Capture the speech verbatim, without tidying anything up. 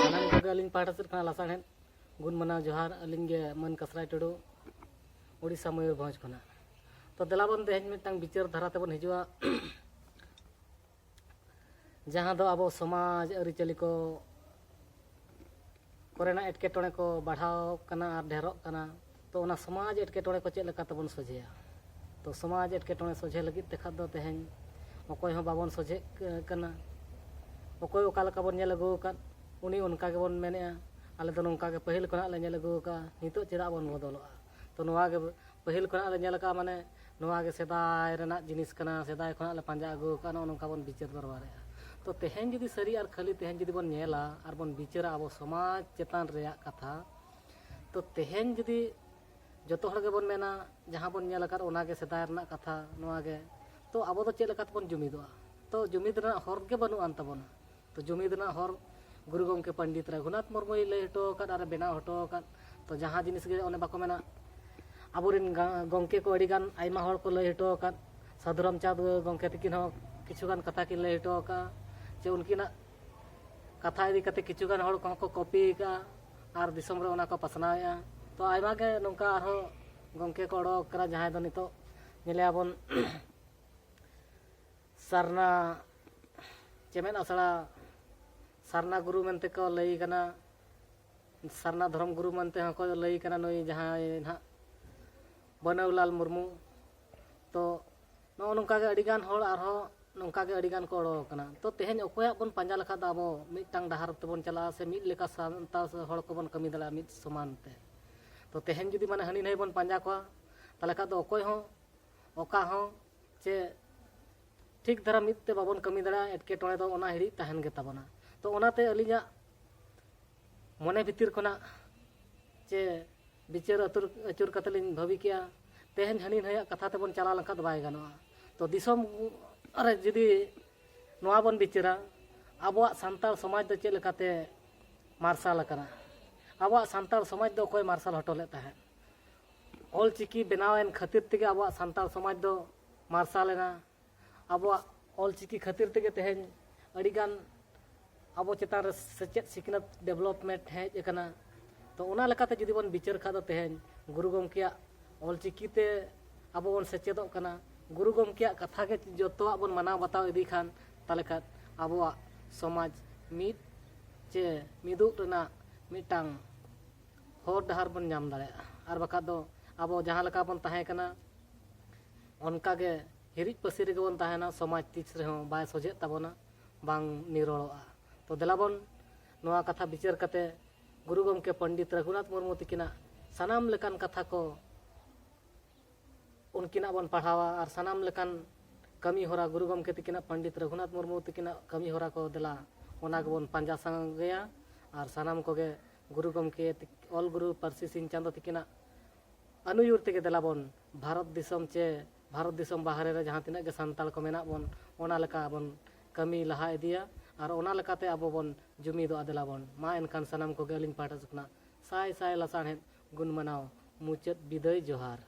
ᱥᱟᱱᱟᱢ ᱠᱚᱜᱮ ᱟᱹᱞᱤᱧ ᱯᱟᱦᱴᱟ ᱥᱮᱫ ᱠᱷᱚᱱᱟᱜ ᱞᱟᱥᱟᱲᱦᱮᱫ ᱜᱩᱱ ᱢᱟᱱᱟᱣ ᱡᱚᱦᱟᱨ᱾ ᱟᱹᱞᱤᱧ ᱜᱮ ᱢᱟᱹᱱ ᱠᱟᱥᱨᱟᱭ ᱴᱩᱰᱩ, ᱳᱰᱤᱥᱟ ᱢᱚᱭᱩᱨᱵᱷᱚᱸᱡᱽ ᱠᱷᱚᱱᱟᱜ᱾ ᱛᱚ ᱫᱮᱞᱟ ᱵᱚᱱ ᱛᱮᱦᱮᱧ ᱢᱤᱫᱴᱟᱝ ᱵᱤᱪᱟᱹᱨ ᱫᱷᱟᱨᱟ ᱛᱮᱵᱚᱱ ᱦᱤᱡᱩᱜᱼᱟ, ᱡᱟᱦᱟᱸ ᱫᱚ ᱟᱵᱚ ᱥᱚᱢᱟᱡᱽ ᱟᱹᱨᱤᱪᱟᱹᱞᱤ ᱠᱚ ᱠᱚᱨᱮᱱᱟᱜ ᱮᱴᱠᱮᱴᱚᱬᱮ ᱠᱚ ᱵᱟᱲᱦᱟᱣ ᱠᱟᱱᱟ ᱟᱨ ᱰᱷᱮᱨᱚᱜ ᱠᱟᱱᱟ᱾ ᱛᱚ ᱚᱱᱟ ᱥᱚᱢᱟᱡᱽ ᱮᱴᱠᱮᱴᱚᱬᱮ ᱠᱚ ᱪᱮᱫ ᱞᱮᱠᱟ ᱛᱮᱵᱚᱱ ᱥᱚᱡᱷᱮᱭᱟ? ᱛᱚ ᱥᱚᱢᱟᱡᱽ ᱮᱴᱠᱮᱴᱚᱬᱮ ᱥᱚᱡᱷᱮ ᱞᱟᱹᱜᱤᱫ ᱛᱮᱠᱷᱟᱱ ᱫᱚ ᱛᱮᱦᱮᱧ ᱚᱠᱚᱭ ᱦᱚᱸ ᱵᱟᱵᱚᱱ ᱥᱚᱡᱷᱮᱜ ᱠᱟᱱᱟ᱾ ᱚᱠᱚᱭ ᱚᱠᱟ ᱞᱮᱠᱟ ᱵᱚᱱ ᱧᱮᱞ ᱟᱹᱜᱩ ᱟᱠᱟᱫ, ᱩᱱᱤ ᱚᱱᱠᱟ ᱜᱮᱵᱚᱱ ᱢᱮᱱᱮᱫᱼᱟ, ᱟᱞᱮ ᱫᱚ ᱱᱚᱝᱠᱟ ᱜᱮ ᱯᱟᱹᱦᱤᱞ ᱠᱷᱚᱱᱟᱜ ᱞᱮ ᱧᱮᱞ ᱟᱹᱜᱩ ᱟᱠᱟᱫᱼᱟ, ᱱᱤᱛᱚᱜ ᱪᱮᱫᱟᱜ ᱵᱚᱱ ᱵᱚᱫᱚᱞᱚᱜᱼᱟ? ᱛᱚ ᱱᱚᱣᱟ ᱜᱮ ᱯᱟᱹᱦᱤᱞ ᱠᱷᱚᱱᱟᱜ ᱞᱮ ᱧᱮᱞ ᱟᱠᱟᱫᱼᱟ, ᱢᱟᱱᱮ ᱱᱚᱣᱟ ᱜᱮ ᱥᱮᱫᱟᱭ ᱨᱮᱱᱟᱜ ᱡᱤᱱᱤᱥ ᱠᱟᱱᱟ, ᱥᱮᱫᱟᱭ ᱠᱷᱚᱱᱟᱜ ᱞᱮ ᱯᱟᱸᱡᱟ ᱟᱹᱜᱩ ᱟᱠᱟᱫᱼᱟ, ᱱᱚᱜᱼᱚ ᱱᱚᱝᱠᱟ ᱵᱚᱱ ᱵᱤᱪᱟᱹᱨ ᱫᱚᱨᱵᱟᱨᱮᱜᱼᱟ᱾ ᱛᱚ ᱛᱮᱦᱮᱧ ᱡᱩᱫᱤ ᱥᱟᱹᱨᱤ ᱟᱨ ᱠᱷᱟᱹᱞᱤ ᱛᱮᱦᱮᱧ ᱡᱩᱫᱤ ᱵᱚᱱ ᱧᱮᱞᱟ ᱟᱨ ᱵᱚᱱ ᱵᱤᱪᱟᱹᱨᱟ ᱟᱵᱚ ᱥᱚᱢᱟᱡᱽ ᱪᱮᱛᱟᱱ ᱨᱮᱭᱟᱜ ᱠᱟᱛᱷᱟ, ᱛᱚ ᱛᱮᱦᱮᱧ ᱡᱩᱫᱤ ᱡᱚᱛᱚ ᱦᱚᱲ ᱜᱮᱵᱚᱱ ᱢᱮᱱᱟ ᱡᱟᱦᱟᱸ ᱵᱚᱱ ᱧᱮᱞ ᱟᱠᱟᱫ ᱚᱱᱟ ᱜᱮ ᱥᱮᱫᱟᱭ ᱨᱮᱱᱟᱜ ᱠᱟᱛᱷᱟ, ᱱᱚᱣᱟ ᱜᱮ, ᱛᱚ ᱟᱵᱚ ᱫᱚ ᱪᱮᱫ ᱞᱮᱠᱟ ᱛᱮᱵᱚᱱ ᱡᱩᱢᱤᱫᱚᱜᱼᱟ? ᱛᱚ ᱡᱩᱢᱤᱫ ᱨᱮᱱᱟᱜ ᱦᱚᱨ ᱜᱮ ᱵᱟᱹᱱᱩᱜ ᱟᱱ ᱛᱟᱵᱚᱱᱟ᱾ ᱛᱚ ᱡᱩᱢᱤᱫ ᱨᱮᱱᱟᱜ ᱦᱚᱨ ᱜᱩᱨᱩ ᱜᱚᱢᱠᱮ ᱯᱚᱱᱰᱤᱛ ᱨᱚᱜᱷᱩᱱᱟᱛᱷ ᱢᱩᱨᱢᱩᱭ ᱞᱟᱹᱭ ᱦᱚᱴᱚ ᱟᱠᱟᱫ ᱟᱨ ᱵᱮᱱᱟᱣ ᱦᱚᱴᱚ ᱟᱠᱟᱫ᱾ ᱛᱚ ᱡᱟᱦᱟᱸ ᱡᱤᱱᱤᱥ ᱜᱮ ᱚᱱᱮ ᱵᱟᱠᱚ ᱢᱮᱱᱟ, ᱟᱵᱚᱨᱮᱱ ᱜᱟ- ᱜᱚᱢᱠᱮ ᱠᱚ ᱟᱹᱰᱤ ᱜᱟᱱ ᱟᱭᱢᱟ ᱦᱚᱲ ᱠᱚ ᱞᱟᱹᱭ ᱦᱚᱴᱚ ᱟᱠᱟᱫ, ᱥᱟᱹᱫᱷᱩ ᱨᱟᱢᱪᱟᱸᱫᱽ ᱜᱚᱢᱠᱮ ᱛᱟᱹᱠᱤᱱ ᱦᱚᱸ ᱠᱤᱪᱷᱩ ᱜᱟᱱ ᱠᱟᱛᱷᱟ ᱠᱤᱱ ᱞᱟᱹᱭ ᱦᱚᱴᱚ ᱟᱠᱟᱫᱼᱟ, ᱡᱮ ᱩᱱᱠᱤᱱᱟᱜ ᱠᱟᱛᱷᱟ ᱤᱫᱤ ᱠᱟᱛᱮ ᱠᱤᱪᱷᱩ ᱜᱟᱱ ᱦᱚᱲ ᱠᱚᱦᱚᱸ ᱠᱚ ᱠᱚᱯᱤ ᱟᱠᱟᱫᱼᱟ ᱟᱨ ᱫᱤᱥᱚᱢ ᱨᱮ ᱚᱱᱟ ᱠᱚ ᱯᱟᱥᱱᱟᱣᱮᱫᱼᱟ᱾ ᱛᱚ ᱟᱭᱢᱟ ᱜᱮ ᱱᱚᱝᱠᱟ ᱟᱨᱦᱚᱸ ᱜᱚᱢᱠᱮ ᱠᱚ ᱚᱰᱚᱠ ᱠᱟᱱᱟ, ᱡᱟᱦᱟᱸᱭ ᱫᱚ ᱱᱤᱛᱚᱜ ᱧᱮᱞᱮᱭᱟᱵᱚᱱ ᱥᱟᱨᱱᱟ ᱪᱮᱢᱮᱫ ᱟᱥᱲᱟ, ᱥᱟᱨᱱᱟ ᱜᱩᱨᱩ ᱢᱮᱱᱛᱮ ᱠᱚ ᱞᱟᱹᱭ ᱠᱟᱱᱟ, ᱥᱟᱨᱱᱟ ᱫᱷᱚᱨᱚᱢ ᱜᱩᱨᱩ ᱢᱮᱱᱛᱮ ᱦᱚᱸᱠᱚ ᱞᱟᱹᱭ ᱠᱟᱱᱟ ᱱᱩᱭ ᱡᱟᱦᱟᱸᱭ ᱱᱟᱦᱟᱜ ᱵᱟᱹᱱᱟᱹᱣᱞᱟᱞ ᱢᱩᱨᱢᱩ᱾ ᱛᱚ ᱱᱚᱜᱼᱚ ᱱᱚᱝᱠᱟ ᱜᱮ ᱟᱹᱰᱤᱜᱟᱱ ᱦᱚᱲ ᱟᱨᱦᱚᱸ ᱱᱚᱝᱠᱟ ᱜᱮ ᱟᱹᱰᱤᱜᱟᱱ ᱠᱚ ᱚᱰᱚᱠ ᱟᱠᱟᱱᱟ᱾ ᱛᱚ ᱛᱮᱦᱮᱧ ᱚᱠᱚᱭᱟᱜ ᱵᱚᱱ ᱯᱟᱸᱡᱟ ᱞᱮᱠᱷᱟᱱ ᱫᱚ ᱟᱵᱚ ᱢᱤᱫᱴᱟᱝ ᱰᱟᱦᱟᱨ ᱛᱮᱵᱚᱱ ᱪᱟᱞᱟᱜᱼᱟ ᱥᱮ ᱢᱤᱫ ᱞᱮᱠᱟ ᱥᱟᱱᱛᱟᱲ ᱦᱚᱲ ᱠᱚᱵᱚᱱ ᱠᱟᱹᱢᱤ ᱫᱟᱲᱮᱭᱟᱜᱼᱟ ᱢᱤᱫ ᱥᱚᱢᱟᱱ ᱛᱮ? ᱛᱚ ᱛᱮᱦᱮᱧ ᱡᱩᱫᱤ ᱢᱟᱱᱮ ᱦᱟᱹᱱᱤ ᱱᱟᱹᱭ ᱵᱚᱱ ᱯᱟᱸᱡᱟ ᱠᱚᱣᱟ, ᱛᱟᱦᱚᱞᱮ ᱠᱷᱟᱱ ᱫᱚ ᱚᱠᱚᱭ ᱦᱚᱸ ᱚᱠᱟ ᱦᱚᱸ ᱪᱮ ᱴᱷᱤᱠ ᱫᱷᱟᱨᱟ ᱢᱤᱫ ᱛᱮ ᱵᱟᱵᱚᱱ ᱠᱟᱹᱢᱤ ᱫᱟᱲᱮᱭᱟᱜᱼᱟ, ᱮᱴᱠᱮᱴᱚᱬᱮ ᱫᱚ ᱚᱱᱟ ᱦᱤᱲᱤᱡ ᱛᱟᱦᱮᱱ ᱜᱮ ᱛᱟᱵᱚᱱᱟ᱾ ᱛᱚ ᱚᱱᱟᱛᱮ ᱟᱹᱞᱤᱧᱟᱜ ᱢᱚᱱᱮ ᱵᱷᱤᱛᱤᱨ ᱠᱷᱚᱱᱟᱜ ᱪᱮ ᱵᱤᱪᱟᱹᱨ ᱟᱹᱛᱩᱨ ᱟᱹᱪᱩᱨ ᱠᱟᱛᱮ ᱞᱤᱧ ᱵᱷᱟᱹᱵᱤ ᱠᱮᱜᱼᱟ, ᱛᱮᱦᱮᱧ ᱦᱟᱹᱱᱤ ᱱᱟᱹᱭᱟᱜ ᱠᱟᱛᱷᱟ ᱛᱮᱵᱚᱱ ᱪᱟᱞᱟᱣ ᱞᱮᱱᱠᱷᱟᱱ ᱫᱚ ᱵᱟᱭ ᱜᱟᱱᱚᱜᱼᱟ᱾ ᱛᱚ ᱫᱤᱥᱚᱢ ᱨᱮ ᱡᱩᱫᱤ ᱱᱚᱣᱟ ᱵᱚᱱ ᱵᱤᱪᱟᱹᱨᱟ, ᱟᱵᱚᱣᱟᱜ ᱥᱟᱱᱛᱟᱲ ᱥᱚᱢᱟᱡᱽ ᱫᱚ ᱪᱮᱫ ᱞᱮᱠᱟᱛᱮ ᱢᱟᱨᱥᱟᱞ ᱟᱠᱟᱱᱟ, ᱟᱵᱚᱣᱟᱜ ᱥᱟᱱᱛᱟᱲ ᱥᱚᱢᱟᱡᱽ ᱫᱚ ᱚᱠᱚᱭ ᱢᱟᱨᱥᱟᱞ ᱦᱚᱴᱚ ᱞᱮᱫ ᱛᱟᱦᱮᱸᱫ? ᱚᱞᱪᱤᱠᱤ ᱵᱮᱱᱟᱣᱮᱱ ᱠᱷᱟᱹᱛᱤᱨ ᱛᱮᱜᱮ ᱟᱵᱚᱣᱟᱜ ᱥᱟᱱᱛᱟᱲ ᱥᱚᱢᱟᱡᱽ ᱫᱚ ᱢᱟᱨᱥᱟᱞ ᱮᱱᱟ᱾ ᱟᱵᱚᱣᱟᱜ ᱚᱞᱪᱤᱠᱤ ᱠᱷᱟᱹᱛᱤᱨ ᱛᱮᱜᱮ ᱛᱮᱦᱮᱧ ᱟᱹᱰᱤᱜᱟᱱ ᱟᱵᱚ ᱪᱮᱛᱟᱱ ᱨᱮ ᱥᱮᱪᱮᱫ ᱥᱤᱠᱷᱱᱟᱹᱛ development ᱦᱮᱡ ᱟᱠᱟᱱᱟ᱾ ᱛᱚ, ᱚᱱᱟ ᱞᱮᱠᱟᱛᱮ ᱡᱩᱫᱤ ᱵᱚᱱ ᱵᱤᱪᱟᱹᱨ ᱠᱷᱟᱱ ᱫᱚ, ᱛᱮᱦᱮᱧ ᱜᱩᱨᱩ ᱜᱚᱢᱠᱮᱭᱟᱜ ᱚᱞᱪᱤᱠᱤ ᱛᱮ ᱟᱵᱚ ᱵᱚᱱ ᱥᱮᱪᱮᱫᱚᱜ ᱠᱟᱱᱟ, ᱜᱩᱨᱩ ᱜᱚᱢᱠᱮᱭᱟᱜ ᱠᱟᱛᱷᱟ ᱜᱮ ᱡᱚᱛᱚᱣᱟᱜ ᱵᱚᱱ ᱢᱟᱱᱟᱣ ᱵᱟᱛᱟᱣ ᱤᱫᱤ ᱠᱷᱟᱱ, ᱛᱟᱦᱚᱞᱮ ᱠᱷᱟᱱ ᱟᱵᱚᱣᱟᱜ ᱥᱚᱢᱟᱡᱽ ᱢᱤᱫ ᱪᱮ ᱢᱤᱫᱚᱜ ᱨᱮᱱᱟᱜ ᱢᱤᱫᱴᱟᱝ ᱦᱚᱨ ᱰᱟᱦᱟᱨ ᱵᱚᱱ ᱧᱟᱢ ᱫᱟᱲᱮᱭᱟᱜᱼᱟ᱾ ᱟᱨ ᱵᱟᱠᱷᱟᱡ ᱫᱚ ᱟᱵᱚ ᱡᱟᱦᱟᱸ ᱞᱮᱠᱟ ᱵᱚᱱ ᱛᱟᱦᱮᱸ ᱠᱟᱱᱟ, ᱚᱱᱠᱟ ᱜᱮ ᱦᱤᱨᱤᱡ ᱯᱟᱹᱥᱤᱨ ᱨᱮᱜᱮ ᱵᱚᱱ ᱛᱟᱦᱮᱱᱟ, ᱥᱚᱢᱟᱡᱽ ᱛᱤᱥ ᱨᱮᱦᱚᱸ ᱵᱟᱭ ᱥᱚᱡᱷᱮᱜ ᱛᱟᱵᱚᱱᱟ, ᱵᱟᱝ ᱱᱤᱨᱚᱲᱚᱜᱼᱟ᱾ ᱛᱚ, ᱫᱮᱞᱟ ᱵᱚᱱ ᱱᱚᱣᱟ ᱠᱟᱛᱷᱟ ᱵᱤᱪᱟᱹᱨ ᱠᱟᱛᱮ ᱜᱩᱨᱩ ᱜᱚᱢᱠᱮ ᱯᱚᱱᱰᱤᱛ ᱨᱚᱜᱷᱩᱱᱟᱛᱷ ᱢᱩᱨᱢᱩ ᱛᱤᱠᱤᱱᱟᱜ ᱥᱟᱱᱟᱢ ᱞᱮᱠᱟᱱ ᱠᱟᱛᱷᱟ ᱠᱚ ᱩᱱᱠᱤᱱᱟᱜ ᱵᱚᱱ ᱯᱟᱲᱦᱟᱣᱟ ᱟᱨ ᱥᱟᱱᱟᱢ ᱞᱮᱠᱟᱱ ᱠᱟᱹᱢᱤ ᱦᱚᱨᱟ, ᱜᱩᱨᱩ ᱜᱚᱢᱠᱮ ᱛᱤᱠᱤᱱᱟᱜ, ᱯᱚᱱᱰᱤᱛ ᱨᱚᱜᱷᱩᱱᱟᱛᱷ ᱢᱩᱨᱢᱩ ᱛᱤᱠᱤᱱᱟᱜ ᱠᱟᱹᱢᱤ ᱦᱚᱨᱟ ᱠᱚ ᱫᱮᱞᱟ, ᱚᱱᱟ ᱜᱮᱵᱚᱱ ᱯᱟᱸᱡᱟ ᱥᱟᱸᱜᱮᱭᱟ᱾ ᱟᱨ ᱥᱟᱱᱟᱢ ᱠᱚᱜᱮ ᱜᱩᱨᱩ ᱜᱚᱢᱠᱮ ᱛᱤᱠ-, ᱚᱞ ᱜᱩᱨᱩ ᱯᱟᱹᱨᱥᱤ ᱥᱤᱧ ᱪᱟᱸᱫᱚ ᱛᱤᱠᱤᱱᱟᱜ ᱟᱹᱱᱩᱭᱩᱨ ᱛᱮᱜᱮ ᱫᱮᱞᱟ ᱵᱚᱱ ᱵᱷᱟᱨᱚᱛ ᱫᱤᱥᱚᱢ ᱪᱮ ᱵᱷᱟᱨᱚᱛ ᱫᱤᱥᱚᱢ ᱵᱟᱦᱨᱮ ᱨᱮ ᱡᱟᱦᱟᱸ ᱛᱤᱱᱟᱹᱜ ᱜᱮ ᱥᱟᱱᱛᱟᱲ ᱠᱚ ᱢᱮᱱᱟᱜ ᱵᱚᱱ, ᱚᱱᱟ ᱞᱮᱠᱟ ᱵᱚᱱ ᱠᱟᱹᱢᱤ ᱞᱟᱦᱟ ᱤᱫᱤᱭᱟ ᱟᱨ ᱚᱱᱟ ᱞᱮᱠᱟᱛᱮ ᱟᱵᱚ ᱵᱚᱱ ᱡᱩᱢᱤᱫᱚᱜᱼᱟ᱾ ᱫᱮᱞᱟ ᱵᱚᱱ, ᱢᱟ ᱮᱱᱠᱷᱟᱱ ᱥᱟᱱᱟᱢ ᱠᱚᱜᱮ ᱟᱹᱞᱤᱧ ᱯᱟᱦᱴᱟ ᱥᱮᱫ ᱠᱷᱚᱱᱟᱜ ᱥᱟᱭ ᱥᱟᱭ ᱞᱟᱥᱟᱲᱦᱮᱫ ᱜᱩᱱ ᱢᱟᱱᱟᱣ ᱢᱩᱪᱟᱹᱫ ᱵᱤᱫᱟᱹᱭ ᱡᱚᱦᱟᱨ᱾